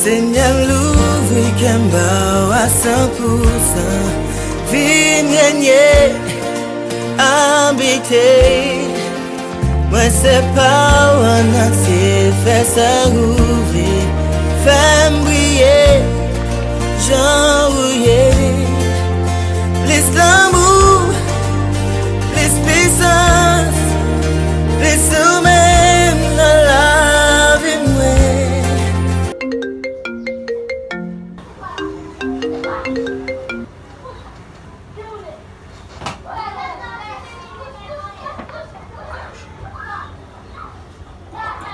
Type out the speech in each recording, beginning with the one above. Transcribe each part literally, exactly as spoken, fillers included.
Senyè m, louvri kè m ba w a san pou san. Vin renye, abite. Mwen se pa w an antye, fè sa ou vle. Fè m briye jan ou ye. Plis lanmou, plis pisans, plis ou menm nan lavi mwen.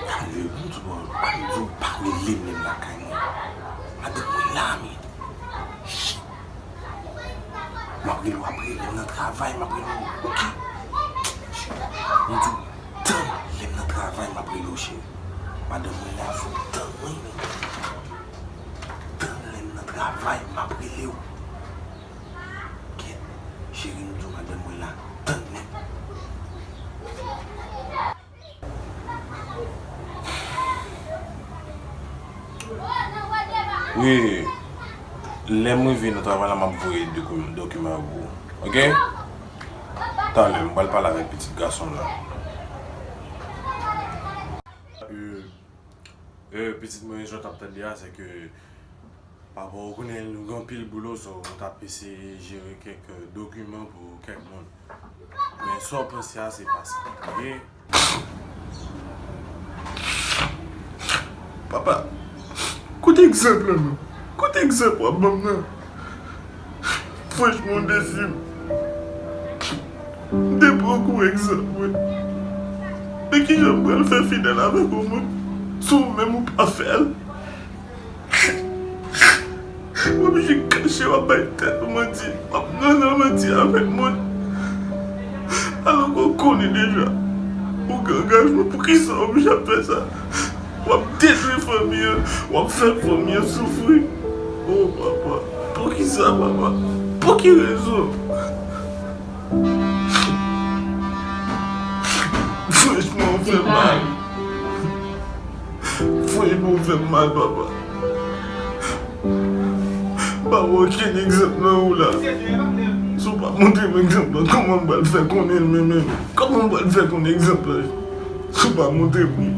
Pale, m di w, m di w, pa rele m menm lakay mwen. Madanm mwen la, men. Shit. M ap rele w apre, lè m nan travay, m ap rele w, oke? Shit. M di w, tann lè m nan travay, m ap rele w, cheri. Madanm mwen la, fò w tann mwen, men. Tann lè m nan travay, m ap rele w. Kèt, cheri, m di w madanm mwen la, tann mwen. Wi, lè m rive nan travay la, m ap voye doki-, dokiman yo pou ou. Oke? Talè, m pral pale avèk pitit gason m la. Euh, euh, pitit mwen, jan w t ap tande a, se ke papa, ou konnen nou gen anpil boulo, so, nou t ap eseye jere kèk, euh, dokiman pou kèk moun. Men sa w panse a, se pa sa, oke? Papa, kote egzanp lan, non? Kote egzanp w ap ban m nan? Franchman, m desi. M te pran kou egzanp mwen. Men kijan m pral fè fidèl avèk yon moun si w menm ou pa fè l? W oblije kache, w ap bay tèt ou manti, w ap nan nan manti avèk moun. Alò ke w konnen deja ou gen angajman, poukisa w oblije ap fè sa? W ap detwi fanmi an, w ap fè fanmi an soufri. O papa, poukisa papa? Pou ki rezon? Franchman, w fè m mal. Franchman, w fè m mal, papa. M pa wè okenn egzanp nan ou la. Si w pa montre m egzanp lan, kòman m pral fè konnen l menm menm? Kòman m pral fè konnen egzanp lan? Si w pa montre m li.